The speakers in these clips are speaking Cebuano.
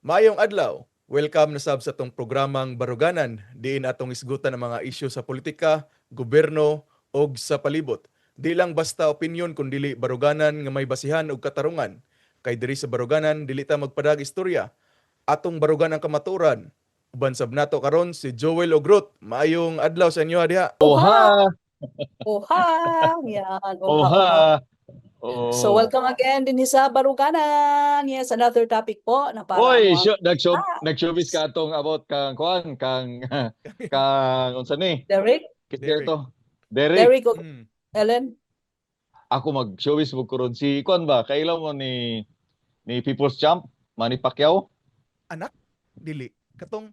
Maayong adlaw. Welcome na sab sa atong programang Baruganan, diin atong isgutan ang mga isyu sa politika, gobyerno ug sa palibot. Di lang basta opinyon kundili baruganan nga may basihan ug katarungan. Kay diri sa Baruganan, dili ta magpadag istorya. Atong barugan ang kamatuoran. Uban sab nato karon si Joel ug Ruth. Maayong adlaw sa inyo diha. Oha! Oha! Yan, oha, oha. Oha! Oo. So welcome again din sa Baruganan. Yes, another topic po na para Oy, mo nag-showbiz ka atong about kang kuan, kang kang unsa ni? Derek, Kinsa Derek. to? Derek. Derek o Ellen. Ako mag-showbiz mo karon si kuan ba? Kailan mo ni People's Champ, Manny Pacquiao? Anak, dili katong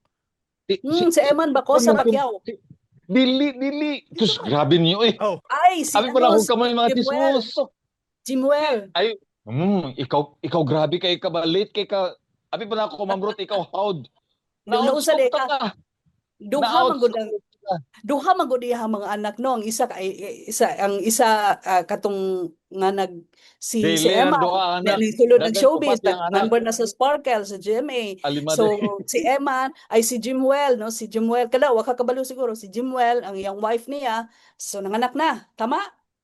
Si Eman Bacosa Pacquiao. Dili, dili. Tus, grabe niyo eh. Oh, Ay, si Abi pa na ano, kung kamay mga Jimuel. chismoso. Jimuel. Ay, ikaw grabe kay ka ba late kay ka. Abi pa na ako, Ma'am Ruth, ikaw howd. Nausa di Na-outspoke ka. ka. Duha man gud ang Na-outspoke ka. duha man gud iyang mga anak, no. Ang isa kay isa ang isa katong nga nag si si Dili ang Emma duha na anak. sulod ng Dagan showbiz, upat yang anak. member na sa Sparkle sa GMA. Alima So din. si Emma ay si Jimwell, no, si Jimwell kada wa ka kabalo siguro si Jimwell ang iyang wife niya. So nanganak na, tama?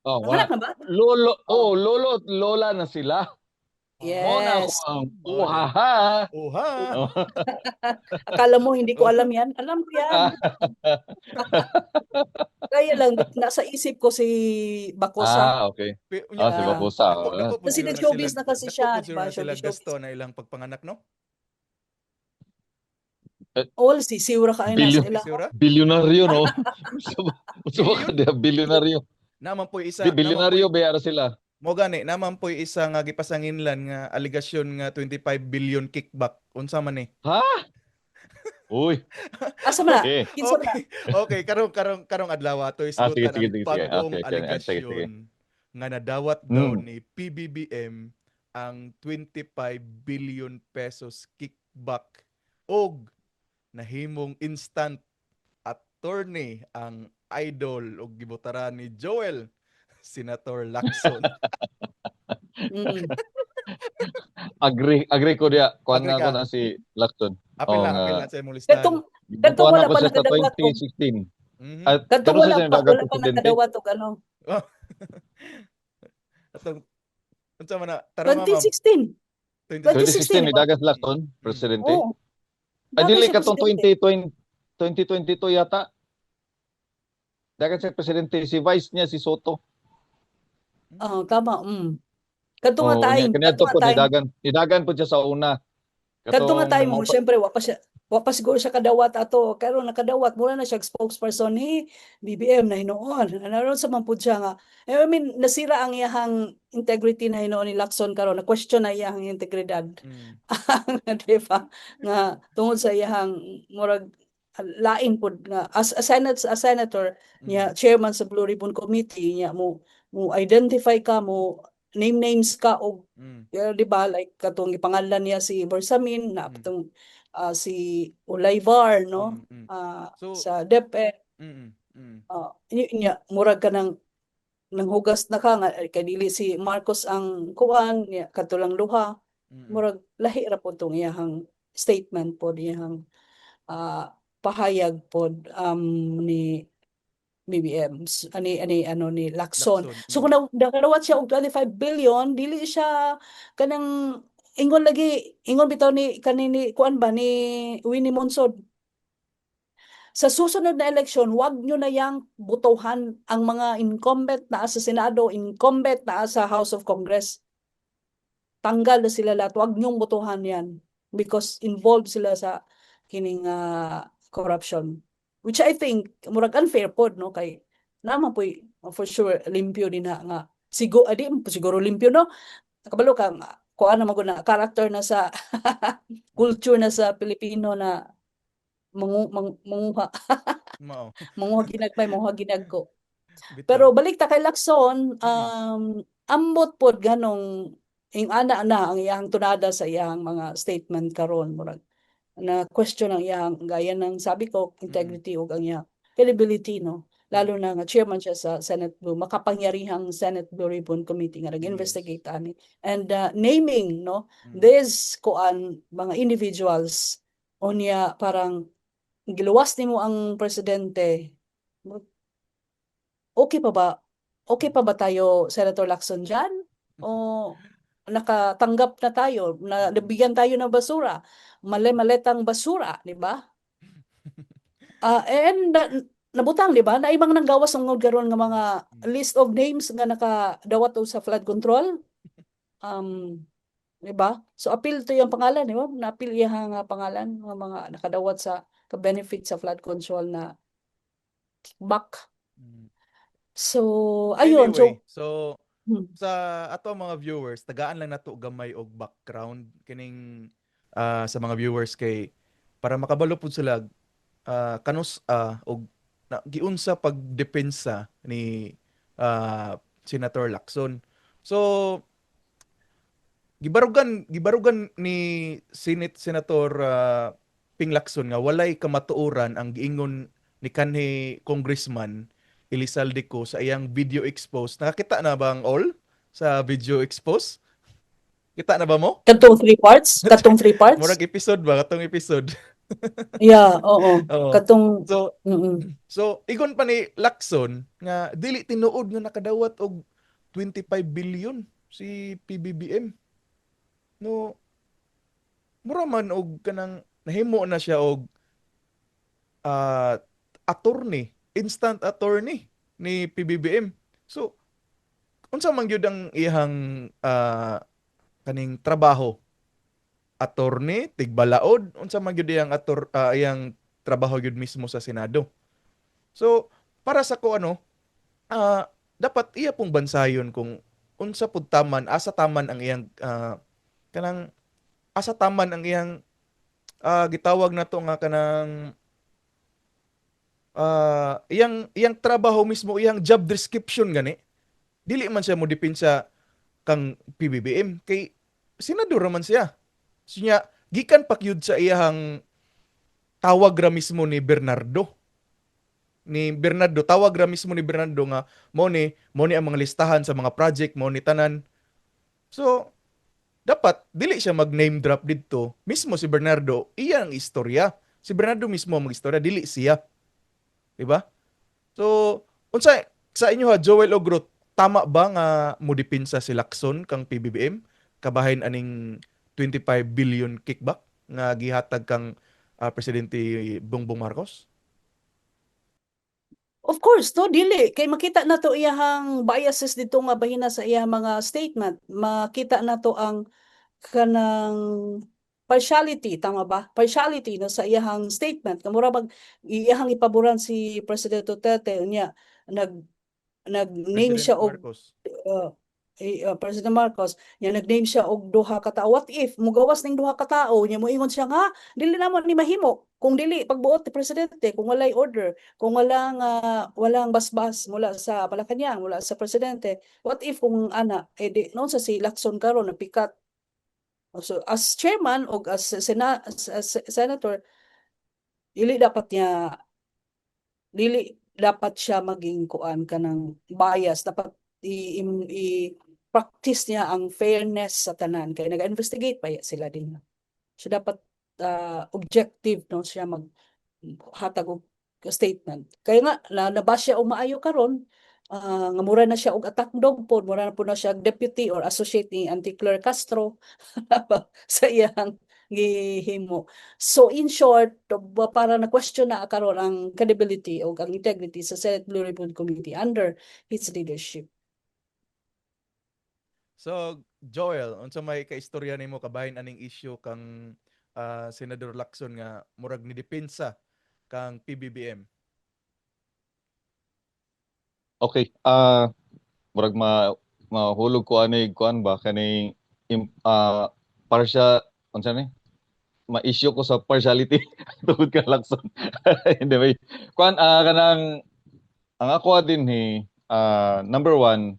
Oh, wala. Nanganak na ba? Lolo, Oh. oh, lolo at lola na sila. Mo na ako Yes. ang Oh, uhaha. Oha. Oh. Akala mo hindi ko alam yan? Alam ko yan. Kaya lang nasa isip ko si Bacosa. Ah, okay. Ah, si Yeah. Bacosa. Dako, Ah. dako po Kasi siguro na nag-showbiz sila, na kasi dako siya, po di siguro ba? na sila Showbiz, gasto showbiz. na ilang pagpanganak, no? All si Siura kayo na sa Billion. ila. Siguro? Bilyonaryo, no? Usa ba ka Billion? diha? Bilyonaryo. Naman po isa, Di, naman po bilyonaryo bayara sila. mo gani, naman po isa nga gipasanginlan nga aligasyon nga 25 billion kickback. Unsa man ni? Ha? Uy. Asa man na? Okay. Kinsa man na? Okay, karong adlaw ato Ah, sige, isgutan sige, ang sige, sige. bag-ong Okay. Ah, sige, sige. aligasyon nga nadawat daw ni PBBM ang 25 billion pesos kickback og nahimong instant attorney ang idol og gibutaran ni Joel, Senator Lacson. Agree, agree ko diya. Kuan Agree na ka? ko na si Lacson. Apil Oo na, nga. apil na sa imong listahan. Katong katong Kuan wala na ko pa siya sa nakadawat og 2016. At katong karon wala siya pa dagat wala pa presidente. nakadawat og ano. Atong unsa man na tarong, ma'am? 2016. 2016. 2016 2016 ni ba? dagat Lacson presidente. Oo. Ay Dagat dili siya katong presidente. 2020 2022 yata. Dagat siya presidente, si vice niya si Soto. Oh, tama. Kadto nga Oh, time, unya kaniadto kadto nga po time. nidagan po siya sa una. Kadto nga Katong time mo mo, syempre wa pa siguro siya kadawat ato. Karon nakadawat mura na siya spokesperson ni BBM na hinuon. Naron sa man pud siya nga. Eh, I mean, nasira ang iyahang integrity na hinuon ni Lacson karon. Na question na iyahang integridad. Di ba? Nga tungod sa iyahang murag lain pud nga as a senator niya, chairman sa Blue Ribbon Committee niya, mo identify ka, mo name names ka og di ba, like katong gipangalan niya si Bersamin na katong si Olayvar, no, So sa DepEd. Niya murag ka nang nanghugas na ka nga eh, kay dili si Marcos ang kuan niya kadto lang duha. Murag lahi ra pod tong iyahang statement pod, iyahang pahayag pod ni BBM ani ani ano ni Lacson. Lacson. So kung nakadawat siya og 25 billion, dili siya kanang ingon lagi, ingon bitaw ni kanini kuan ba ni Winnie Monsod. Sa susunod na eleksyon, wag nyo na yang botohan ang mga incumbent na sa Senado, incumbent na sa House of Congress. Tanggal na sila lahat. Wag nyong botohan yan because involved sila sa kining corruption. Which I think murag unfair pod, no, kay naman po'y for sure limpyo din na nga siguro adi siguro limpyo, no, nakabalo ka nga kuan na man gud na character na sa culture na sa Pilipino na manguha Mao. manguha ginagmay, manguha ginagko. Bitaw. Pero balik ta kay Lacson, ambot pod ganong ing ana na ang iyang tunada sa iyang mga statement karon, murag na question ang iyang, gaya ng sabi ko, integrity ug ang iyang credibility, no. Lalo na nga chairman siya sa Senate Blue, makapangyarihang Senate Blue Ribbon Committee nga nag-investigate ani and naming, no, this kuan, mga individuals, unya parang giluwas nimo ang presidente. Okay pa ba? Okay pa ba tayo, Senator Lacson, dyan? O nakatanggap na tayo, na nabigyan tayo ng basura, mali-maletang basura, di ba? And nabutang, di ba? Na ibang nanggawas ang karon nga mga list of names nga nakadawat og sa flood control. Di ba? So appeal to yung pangalan, di ba? Na-appeal iya nga pangalan nga mga nakadawat sa ka-benefit sa flood control na kickback. So, ayun. So, Anyway, so sa ato mga viewers, tagaan lang nato gamay og background kining sa mga viewers kay para makabalo pud sila kanus og na, giunsa pagdepensa ni Senator Lacson. So gibarugan gibarugan ni Senate Senator Ping Lacson nga walay kamatuoran ang giingon ni kanhi Congressman Elizaldy Co sa iyang video expose. Nakakita na ba ang all sa video expose? Kita na ba mo? Katong three parts? Katong three parts? Murag episode ba? Katong episode. Yeah, oo. Oo. Katong So So, ingon pa ni Lacson nga dili tinuod nga nakadawat og 25 billion si PBBM. No, mura man og kanang nahimo na siya og attorney, instant attorney ni PBBM. So, unsa man gyud ang iyang kaning trabaho? Attorney, tigbalaod, unsa man gyud iyang iyang trabaho gyud mismo sa Senado? So, para sa ko ano, dapat iya pong bansayon kung unsa pud taman, asa taman ang iyang kanang asa taman ang iyang gitawag nato nga kanang iyang iyang trabaho mismo, iyang job description gani. Dili man siya mo depensa kang PBBM kay senador man siya. So niya, gikan pa gyud sa iyang tawag ra mismo ni Bernardo. Ni Bernardo, tawag ra mismo ni Bernardo nga mo ni ang mga listahan sa mga project, mo ni tanan. So, dapat dili siya mag-name drop didto. Mismo si Bernardo, iya ang istorya. Si Bernardo mismo ang mag-istorya, dili siya. Di ba? So, unsa sa inyo ha, Joel og Ruth, tama ba nga mo depensa si Lacson kang PBBM kabahin aning 25 billion kickback nga gihatag kang Presidente Bongbong Marcos? Of course, no, dili. Kay makita na to iyahang biases dito nga bahina sa iyang mga statement. Makita na to ang kanang partiality, tama ba? Partiality, no, sa iyahang statement. Kamura bag iyahang ipaboran si President Duterte, unya nag nag-name President siya og Marcos. President Marcos, nya nag-name siya og duha ka tawo. What if mugawas ning duha ka tawo, nya moingon siya nga dili namo ni mahimo kung dili pagbuot ni presidente, kung walay order, kung walang basbas mula sa Malacañang, mula sa presidente? What if kung ana, eh di noon sa si Lacson karon napikat? So as chairman og as senator, dili dapat niya, dili dapat siya maging kuan, kanang bias. Dapat i practice niya ang fairness sa tanan kay naga-investigate pa ya sila din. So dapat objective, no, siya mag hatag og statement. Kaya nga na nabas siya og maayo karon nga mura na siya og attack dog pod, mura na po na siya deputy or associate ni Auntie Claire Castro sa iyang gihimo. So in short, para na question na karon ang credibility o ang integrity sa Senate Blue Ribbon Committee under his leadership. So, Joel, unsa may kaistorya nimo kabahin aning issue kang Senador Lacson nga murag ni depensa kang PBBM? Okay, murag ma mahulog ko ani kuan ba, kani partial, unsa ni? Ma-issue ko sa partiality tungod kay Lacson. Anyway, kuan, kanang ang ako din ni number one,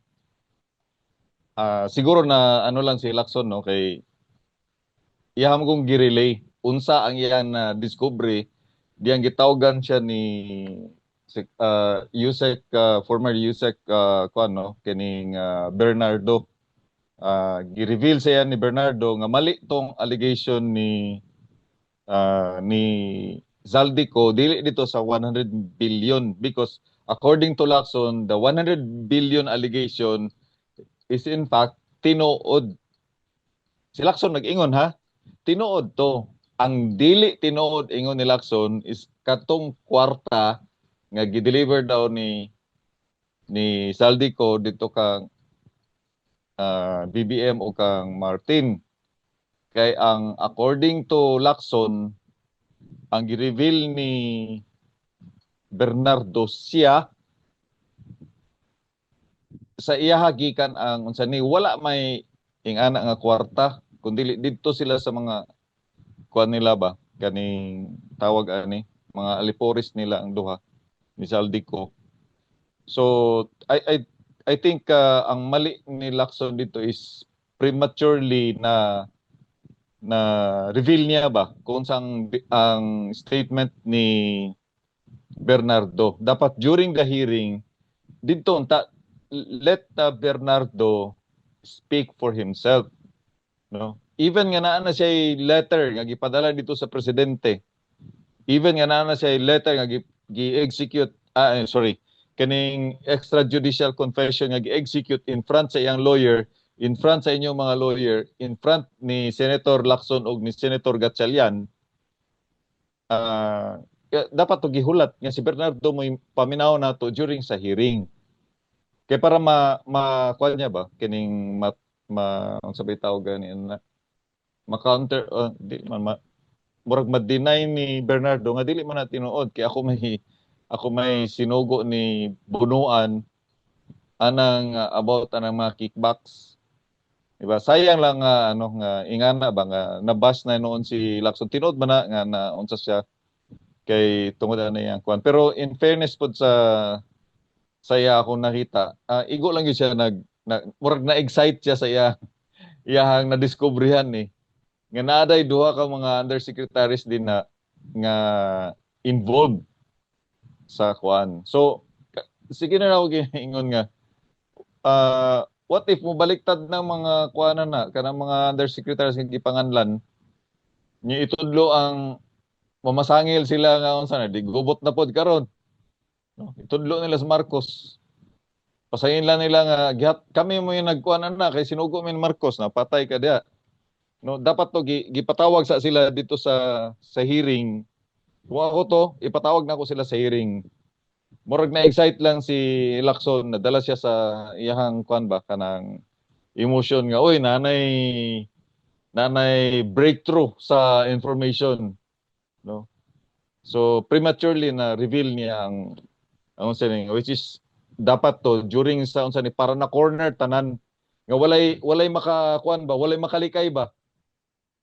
siguro na ano lang si Lacson, no, kay iyaham kong girelay unsa ang iyang na discovery diyang gitawgan siya ni Si Usec, former Usec kuan, no, kining Bernardo, gi-reveal siya ni Bernardo nga mali tong allegation ni Zaldy Co, dili dito sa 100 billion, because according to Lacson, the 100 billion allegation is in fact tinuod. Si Lacson nag-ingon ha, tinuod to. Ang dili tinuod, ingon ni Lacson, is katong kwarta nga gi-deliver daw ni Zaldy Co dito kang BBM o kang Martin. Kay ang according to Lacson, ang gi-reveal ni Bernardo, siya sa iya gikan ang unsa ni, wala may ingana nga kwarta kundi didto sila sa mga kuan nila ba, kaning tawag ani, mga alipores nila ang duha ni Zaldy Co. So I think ang mali ni Lacson dito is prematurely na reveal niya ba kung saan ang statement ni Bernardo. Dapat during the hearing didto unta, let Bernardo speak for himself, no? Even nga naa na siya letter nga gipadala dito sa presidente, even nga naa na siya letter nga gi-execute, sorry, kaning extrajudicial confession nga gi-execute in front sa iyang lawyer, in front sa inyong mga lawyer, in front ni Senator Lacson og ni Senator Gatchalian, dapat to gihulat nga si Bernardo mo paminaw nato during sa hearing. Kay para ma kuan niya ba, kining ma unsa bay tawag gani na, ma-counter, di man ma, murag ma-deny ni Bernardo nga dili man na tinuod kay ako may sinugo ni Bunuan anang about anang mga kickbacks. Diba? Sayang lang nga ano nga ingana ba nga nabash na noon si Lacson. Tinuod ba na nga na unsa siya kay tungod ana iyang kuan. Pero in fairness pod sa iya akong nakita, igo lang gyud siya nag na, murag na-excite siya sa iyahang na-discoveryhan ni nga naaday duha ka mga undersecretaries din na nga involved sa kuan. So sige na ako giingon nga what if mobaliktad ng mga kuanan na kanang mga undersecretaries nga gipanganlan ni itudlo ang mamasangil sila nga unsa na di gubot na pod karon, no? Itudlo nila sa Marcos, pasayin lang nila nga gihat kami mo yung nagkuanan na kay sinugo mi ni Marcos na patay ka diha, no? Dapat to gipatawag sa sila dito sa hearing. Kung ako to, ipatawag na ko sila sa hearing. Murag na excite lang si Lacson, nadala siya sa iyahang kuan ba, kanang emotion nga oy, nanay breakthrough sa information, no? So prematurely na reveal niya ang unsa ni, which is dapat to during sa unsa ni, para na corner tanan nga walay makakuan ba, walay makalikay ba.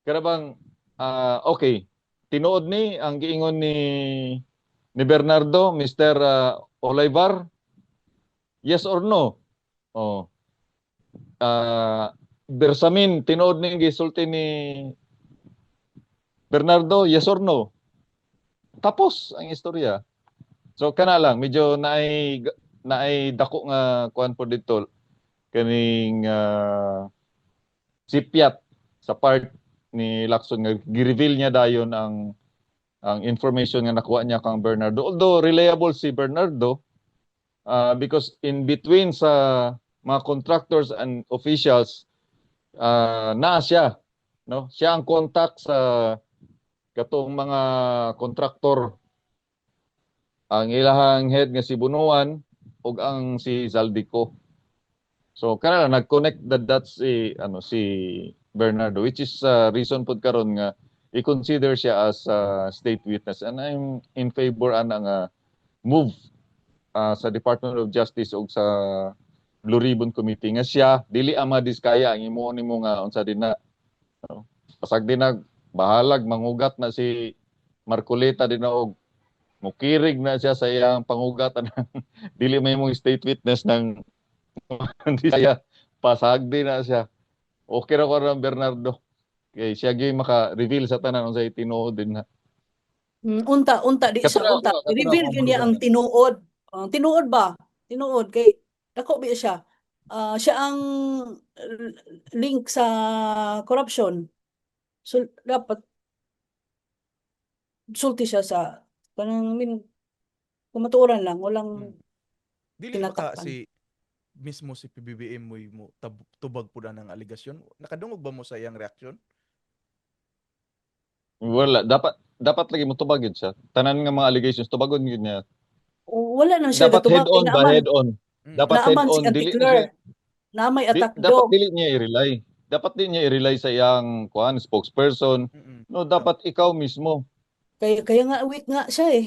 Kaya bang okay, tinuod ni ang giingon ni Bernardo, Mr. Olivar, yes or no? Oh. Bersamin, tinuod ni gisulti ni Bernardo, yes or no? Tapos ang istorya. So kana lang, medyo naay dako nga kuan po dito, kaning sipyat sa part ni Lacson nga gi-reveal niya dayon ang information nga nakuha niya kang Bernardo. Although reliable si Bernardo because in between sa mga contractors and officials naa siya, no? Siya ang contact sa katong mga kontraktor, ang ilahang head nga si Bunuan ug ang si Zaldy Co. So kana nag-connect the dots si ano, si Bernardo, which is reason pud karon nga i-consider siya as a state witness, and I'm in favor ana nga move sa Department of Justice ug sa Blue Ribbon Committee nga siya, dili ang madiskaya ang imo nimo nga unsa din na, no? Pasag din na bahalag mangugat na si Marcoleta din na og mukirig na siya sa iyang pangugat, dili may mong state witness ng hindi siya, pasag din na siya. Okay ra ko ron Bernardo kay siya gyud maka-reveal sa tanan unsay tinuod din na. Unta, unta di siya Kato unta. na ako, kato na I-reveal ako gyud niya ang maruganan. Tinuod. Ang tinuod ba? Tinuod kay dako bi siya. Ah, siya ang link sa corruption. So dapat sulti siya sa kanang, I mean, kumatuoran lang, walang Dili ba ka tinatakpan. Si mismo si PBBM mo tubag pud ang alegasyon? Nakadungog ba mo sa iyang reaksyon? Wala, dapat dapat lagi mo tubag gyud siya. Tanan nga mga allegations, tubagon gyud niya. Wala naman siya Dapat head gatubag kay on ba, naaman head on. Dapat head naaman si on, Auntie dili na Claire. siya Na may di, attack dapat dog. Dili niya i-rely. Dapat di niya i-rely sa iyang kuan, spokesperson. No, dapat ikaw mismo. Kaya kaya nga weak nga siya eh.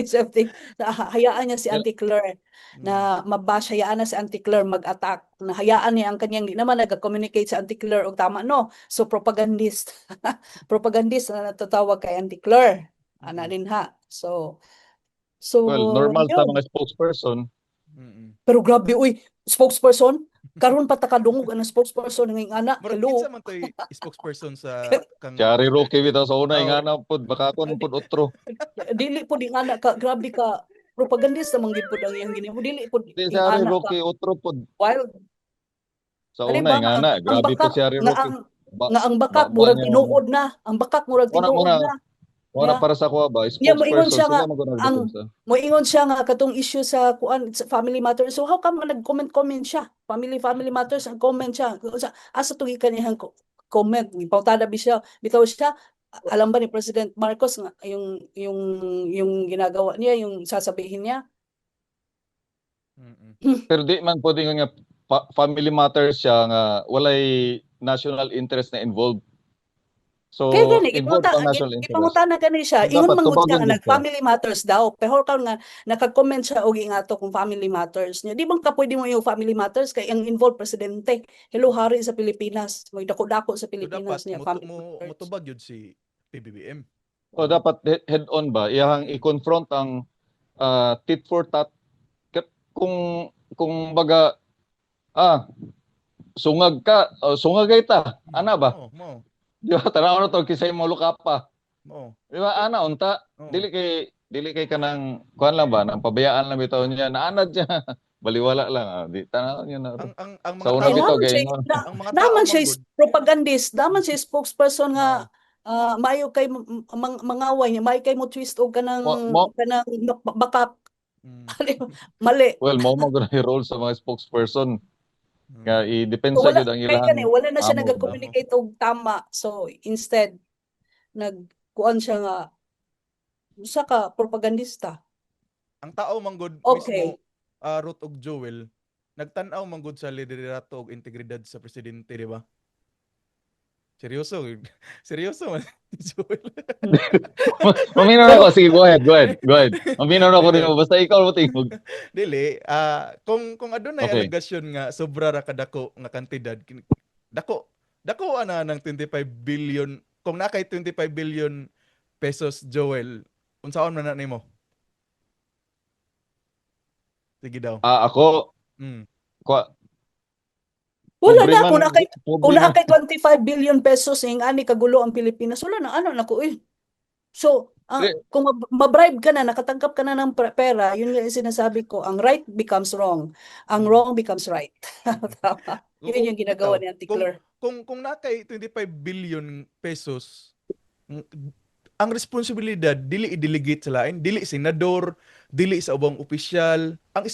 Something na hayaan niya si Auntie Claire na mabash, hayaan na si Auntie Claire mag-attack, na hayaan niya ang kanyang, di naman nag-communicate sa Auntie Claire og tama, no? So propagandist, propagandist na natatawag kay Auntie Claire ana din ha. So Well, normal sa yun. Mga spokesperson. Pero grabe uy, spokesperson karon pa ta kadungog ang spokesperson ng ana. Murag Hello. kinsa man to'y spokesperson sa kang Si Harry Roque bitaw sa una, Oh. ingana pod, baka kon pod otro. Dili po di ana ka, grabe ka propagandista man gid pud ang iyang ginimo, dili pud Di si Harry ingana ka Roque, otro pod. Wild. Sa Ano una, ba, ingana, ang grabe po bakak si Harry nga Roque. ang nga ang bakak Ba murag niya tinuod na, ang bakak murag Muna tinuod muna na. muna Yeah. para sa kuha ba, Yeah, moingon spokesperson siya nga sila man gud ang nagdepensa. Moingon siya nga katong issue sa kuan, sa family matters. So how come nga nag-comment comment siya? Family family matters ang comment siya. Sa asa tugi kaniyang comment, gipangutana bi siya, bitaw siya, alam ba ni President Marcos nga yung ginagawa niya, yung sasabihin niya? Pero di man pwede nga family matters siya nga walay national interest na involved. So, Kaya gani, involved gipanguta, ang national interest. gipangutana gani siya. So, Ingon dapat man gud siya tubagon nga gud siya. Nag-family matters daw. Pero karon nga naka-comment siya og ingato kung family matters niya. Di bang ka pwede mo yung family matters kay ang involved presidente? Hello, hari sa Pilipinas. May dako-dako sa So dapat Pilipinas niya, family mo matters. motubag yun si PBBM. So, dapat head on ba, iyang i-confront ang tit for tat. Kung baga sungag ka, oh, sungag kay ta, ana ba? Oo, mo. Di ba? Tanaw na to kisay mo pa. Mo. Di ba, ana unta? Oo. Dili kay kanang kuan lang ba, nang pabayaan lang bitaw niya, naanad siya. Baliwala lang ah. Di tanaw niya na. Ang Sa mga una tao Kay bitaw naman kay siya, ingon. na, ang mga tao naman man siya gud. Propagandist, naman siya spokesperson nga Oo. maayo kay mangaway niya, maayo kay mo twist og kanang Mo, kanang bakak. Mali. Well, mao man gud ang role sa mga spokesperson nga i-depensa So, wala gyud ang kay ilahang kani wala na siya amo. nag-communicate og tama. So instead nagkuan siya nga usa ka propagandista. Ang tao man gud mismo, Ruth og Joel, nagtan-aw man gud sa liderato og integridad sa presidente, di ba? Seryoso, seryoso man si Joel. Maminaw na ako. Sige, go ahead, go ahead, go ahead. Maminaw na ako rin. Basta ikaw mo tingog. Dili, kung adunay alegasyon nga sobra ra kadako nga kantidad, dako dako ana ng 25 billion. Kung naa kay 25 billion pesos, Joel, unsaon man na nimo? Sige daw. Ah, ako, kwa, Wala pobre na man, kung naa kay pobre kung naa man. kay 25 billion pesos ing ani kagulo ang Pilipinas, wala na ano nako eh. So, kung ma-bribe ka na, nakatanggap ka na ng pera, yun nga yung sinasabi ko, ang right becomes wrong, ang wrong becomes right. Tama. Yun yung ginagawa Bitaw. ni Auntie Claire. Kung naa kay 25 billion pesos, ang responsibilidad dili i-delegate sa lain, dili senador, dili sa ubang opisyal, ang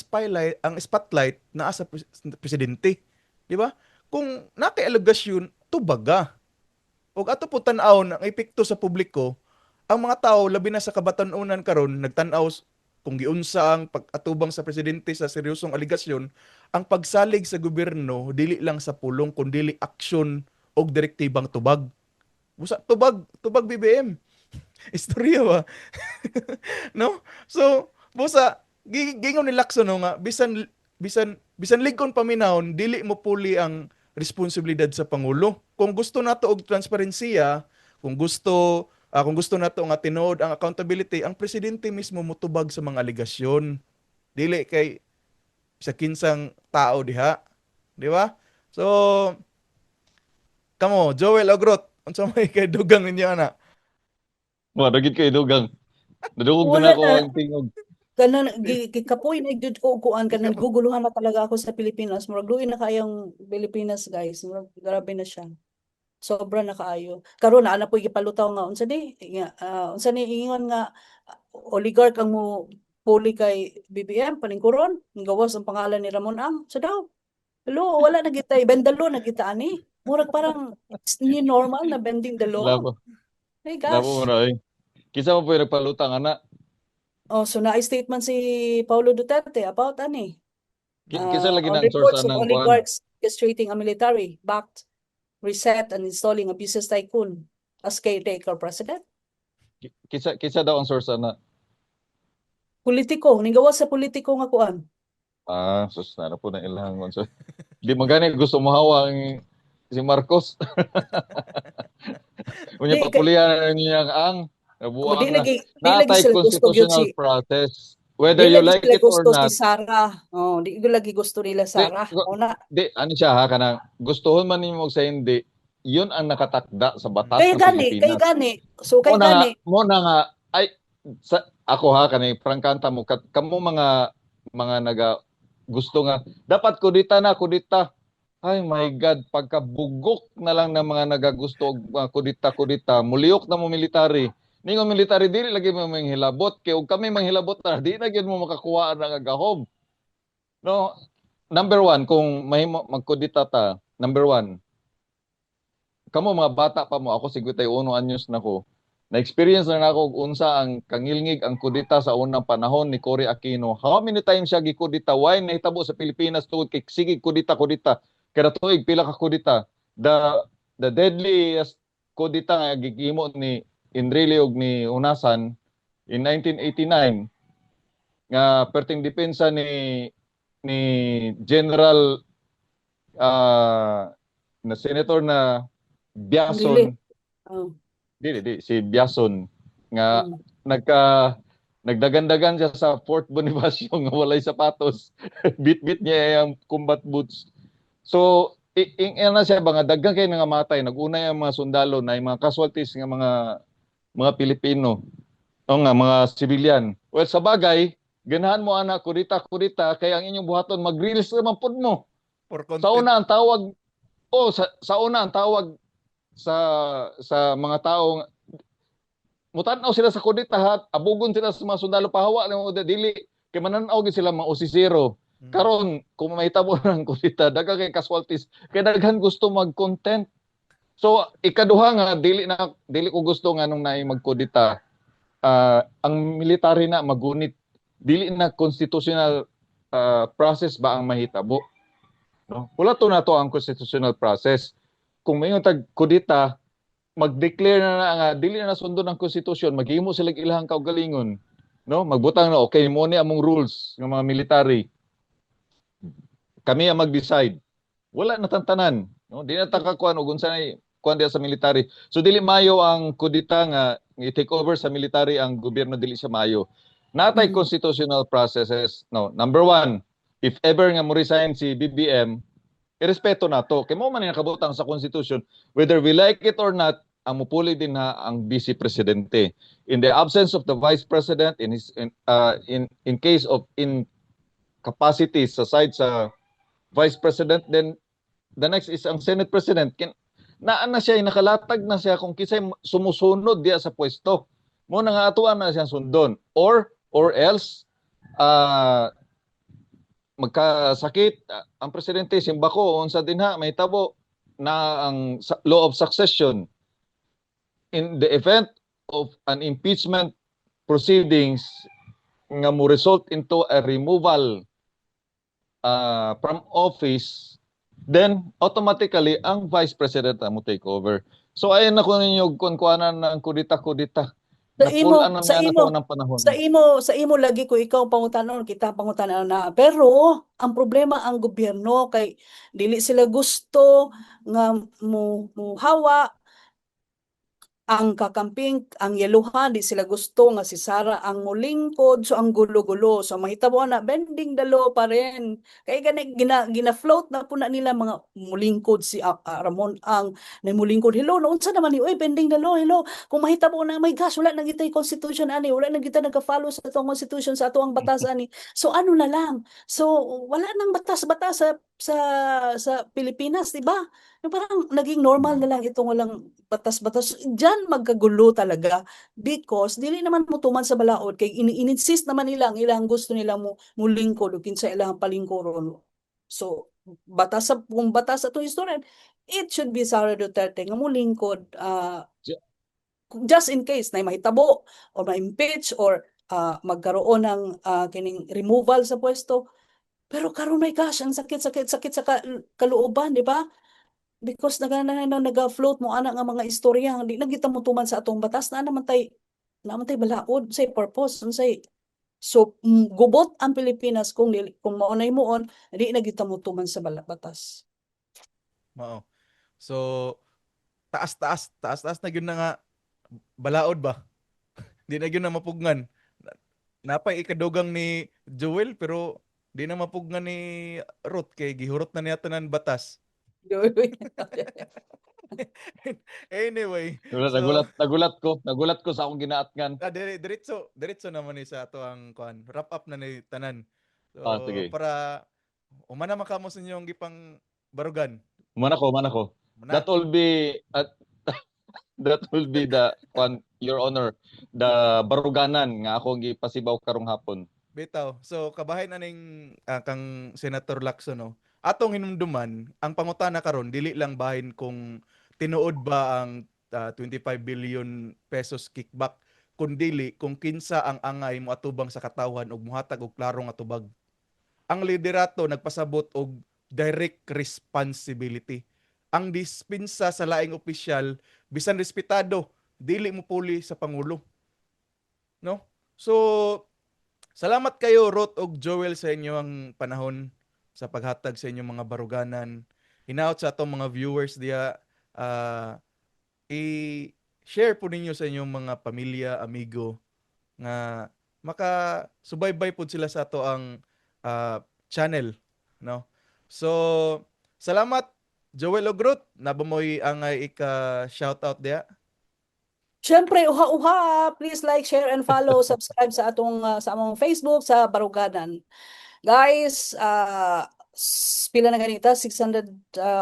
spotlight naa sa presidente, di ba? Kung naa kay alegasyon, tubaga. Og ato po tan-awon ang epekto sa publiko, ang mga tao labi na sa kabatan-unan karon nagtan-aw kung giunsa ang pag-atubang sa presidente sa seryosong alegasyon, ang pagsalig sa gobyerno dili lang sa pulong kundi aksyon og direktibang tubag. Busa tubag, tubag BBM. Istorya ba? No? So, busa gingon ni Lacson, no, nga bisan bisan bisan lig-on paminawon, dili mo puli ang responsibilidad sa pangulo. Kung gusto nato og transparensiya, kung gusto nato nga tinuod ang accountability, ang presidente mismo motubag sa mga alegasyon. Dili kay sa kinsang tao diha. Di ba? So, kamo, Joel og Ruth, unsa may kay dugang ninyo ana? Wa gid kay dugang. Nadungog na Wala nako na. ang tingog. Kanang gikapoy na gyud ko og kuan, kanang guguluhan na talaga ako sa Pilipinas. Murag luoy na kaayong Pilipinas, guys. Murag grabe na siya. Sobra na kaayo. Karon naa na po'y gipalutaw nga unsa ni nga, unsa ni ingon nga oligarch ang mo puli kay BBM paningkuron, gawas ang pangalan ni Ramon Ang. So daw. Hello, wala na kita, bend the law na kita ani. Murag parang it's new normal na bending the law. Labo. Hey Labo mo gosh. na eh. Kinsa mo po yung nagpalutang ana? Oh, so naay statement si Paulo Duterte about ani. Kinsa lagi On na ang source reports of anang kuan? oligarchs orchestrating a military backed reset and installing a business tycoon as caretaker president. Kinsa daw ang source ana? Politiko, ninggawas sa politiko nga kuan. Ah, sus na po na ilang unsa. Di man gani gusto mohawa ang si Marcos. Unya Di kay papulihan niya ang di nabuang na. lagi di lagi Natay sila gusto gyud constitutional si process. di Whether you lagi like sila it or gusto si not. Sara. Oh, di lagi gusto nila Di, Sara. Una. di ano siya ha, kanang gustuhon man nimo sa hindi, yun ang nakatakda sa batas Kaya ng gani, kay Pilipinas. gani. So kay Mo na nga, gani. mo na nga ay sa ako ha, kani prangkanta mo kamo mga naga gusto nga dapat kudita na kudita. Ay my God, pagkabugok na lang ng mga nagagusto og mga kudita kudita, muliyok na mo military. Ningon military, dili lagi mo manghilabot kay og kami manghilabot na di na gyud mo makakuha ang gahom. No, number one, kung mahimo magkudita ta, number one, kamo mga bata pa mo, ako 51 anyos na ko. Na-experience na nako og unsa ang kangilngig ang kudita sa unang panahon ni Cory Aquino. How many times siya gikudita? Why nahitabo sa Pilipinas tungod kay sige kudita kudita. Kada tuig pila ka kudita. The deadliest kudita nga gihimo ni Enrile ug ni Honasan in 1989 nga perting depensa ni General na senator na Biazon. Enrile. Oh. Di di si Biazon nga nagdagandagan siya sa Fort Bonifacio nga walay sapatos, bit-bit niya ang combat boots. So na siya ba nga daghan kay nga matay, nag-unay ang mga sundalo na mga casualties nga mga Pilipino o nga mga civilian. Well, sa bagay, ganahan mo ana kudita kudita kay ang inyong buhaton mag-reels naman pud mo. For Sa content. una ang tawag oh sa una ang tawag sa mga tao, mutan-aw sila sa kudita ha, abugon sila sa mga sundalo, pahawa nimo dili kay mananaw gyud sila mga osisero. Karon kung mahitabo ng kudita, daghan kay casualties kay daghan gusto mag-content. So ikaduha nga dili na dili ko gusto nga nung naay magkudita, ang military na magunit, dili na constitutional process ba ang mahitabo, no? Wala to na to ang constitutional process. Kung mayon tag kudita, mag-declare na na nga dili na nasundon ang konstitusyon, maghimo sila ilahang kaugalingon, no? Magbutang na, okay mo ni among rules ng mga military, kami ang mag-decide. Wala na tantanan, no? Di na ta kakuan og unsa nay kuan diya sa military. So dili mayo ang kudita nga i-take over sa military ang gobyerno, dili siya mayo. Natay constitutional processes, no? Number one, if ever nga mo resign si BBM, irespeto nato kay mo man nakabutang sa constitution. Whether we like it or not, ang mupuli din ha ang vice presidente in the absence of the vice president, in his in in, in case of incapacity sa side sa vice president, then the next is ang Senate President. Naa na siya, nakalatag na siya kung kinsay sumusunod diya sa pwesto mo na nga atuan na siyang sundon, or else magkasakit ang presidente, simbako unsa dinha mahitabo na ang law of succession. In the event of an impeachment proceedings nga mo result into a removal from office, then automatically ang vice president ang mo take over. So ayon na ko ninyo kung kuanan ng kudita-kudita. Sa imo, Napulaan na sa niya na imo, sa unang panahon. Sa imo lagi ko ikaw pangutanon, kita pangutanon na. Pero ang problema ang gobyerno kay dili sila gusto nga mo hawa. Ang kakamping, ang yeluhan, di sila gusto nga si Sara ang mulingkod, so ang gulo-gulo. So mahitabo na bending the law pa rin. Kay gani gina-float na po na nila mga mulingkod si Ramon Ang na mulingkod. Hello, naunsa naman ni oy, bending the law, hello. Kung mahitabo na, my gosh, wala na kita constitution ani, wala na kita nagka-follow sa atong constitution, sa atong batas ani. So ano na lang? So wala nang batas-batas sa Pilipinas, di ba? Yung parang naging normal na lang itong walang batas-batas. Diyan magkagulo talaga because dili naman mo tuman sa balaod kay ini-insist naman nila ang ilang gusto nila mo mulingkod o kinsa ilang palingkoron. So batas sa kung batas sa atong istorya, it should be Sara Duterte nga mulingkod just in case na mahitabo or ma-impeach or magkaroon ng kining removal sa pwesto. Pero karon, my gosh, ang sakit-sakit sakit sa kalooban, di ba? Because naga na naga-float mo ana nga mga istorya, hindi na kita motuman sa atong batas na naman tay balaod say purpose unsay. So gubot ang Pilipinas kung dili, kung mao nay muon, di na kita motuman sa batas. Mao. So taas-taas, taas-taas na gyud na nga balaod ba? Di na gyud na mapugnan. Napay ikadugang ni Joel pero di na mapugnan ni Ruth kay gihurot na niya tanan batas. Anyway, Wala, so nagulat ko sa akong ginaatngan. Ah, diretso, diretso naman ni sa ato ang kuan. Wrap up na ni tanan. So Ah, sige. para umana man kamo sa inyong gipang barugan. Mana ko, mana ko. Muna. That will be the kwan, Your Honor, the baruganan nga akong gipasibaw karong hapon. Bitaw. So kabahin aning kang Senator Lacson, no. Atong hinumduman ang pangutana karon dili lang bahin kung tinuod ba ang ₱25 billion kickback, kundili kung kinsa ang angay moatubang sa katawhan ug mohatag og klarong atubag. Ang liderato nagpasabot og direct responsibility. Ang dispensa sa laing opisyal, bisan respetado, dili mo puli sa pangulo. No? So salamat kayo, Ruth ug Joel, sa inyong panahon sa paghatag sa inyong mga baruganan. Hinaot sa atong mga viewers diya, i-share po ninyo sa inyong mga pamilya, amigo nga maka-subaybay pod sila sa ato ang channel, no? So salamat, Joel ug Ruth, naa ba mo'y angay ika shoutout diya? Siyempre, uha-uha, please like, share, and follow, subscribe sa atong sa among Facebook sa Baruganan. Guys, pila na ganita? 600,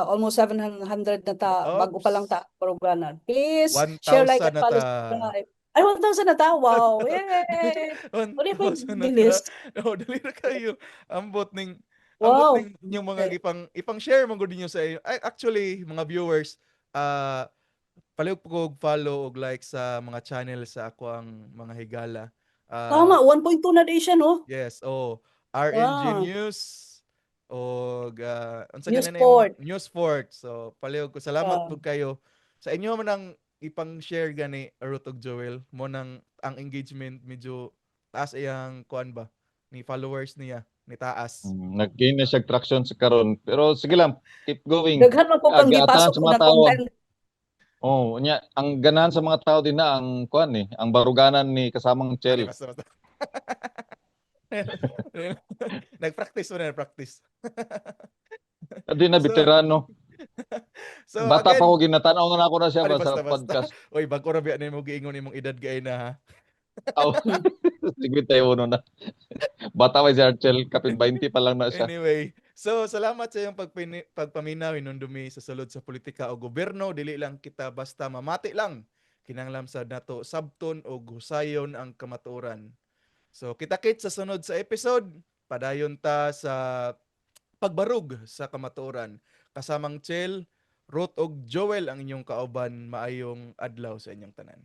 almost 700 na ta, bago pa lang Oops. ta Baruganan. Please share, like, 1,000 and na follow, ta. subscribe. Ay, 1,000 na ta. Wow. Yay! Uli pa 1,000 na ta. bilis. Oh, dali ra kayo. Ambot ning inyong mga gipang ipang share man gud ninyo sa inyo. Ay, actually, mga viewers, palihog po og follow og like sa mga channel sa ako ang mga higala. Tama, 1.2 na di siya, no? Yes, oh, RNG News og unsa News gani na imong Fort. News Fort. So palihog ko, salamat pud kayo. Sa inyo man ang ipang share gani, Ruth ug Joel, mo nang ang engagement medyo taas iyang kuan ba ni followers niya ni taas. Nag-gain na siya traction sa karon. Pero sige lang, keep going. Daghan man po Ah, kang giatahan gipasok sa mga na tao. content. Oh, nya ang ganahan sa mga tao din na ang kuan eh, ang baruganan ni kasamang Ay, Chel. basta basta. Nag-practice mo na, nag-practice. Di na So, veterano. So Bata again, pa ko ginatan-aw na nako na siya Ay, ba sa basta basta. podcast. Oy, bag-o ra biya nimo giingon imong edad gay na ha. Aw. Sige tayo na. Bata pa si Archel, kapin 20 pa lang na siya. Anyway, so salamat sa iyong pagpaminaw hinumdumi sa sulod sa politika o gobyerno, dili lang kita basta mamati lang. Kinahanglan sad nato sabton og husayon ang kamatuoran. So kita-kits sa sunod sa episode, padayon ta sa pagbarug sa kamatuoran. Kasamang Chel, Ruth og Joel ang inyong kauban, maayong adlaw sa inyong tanan.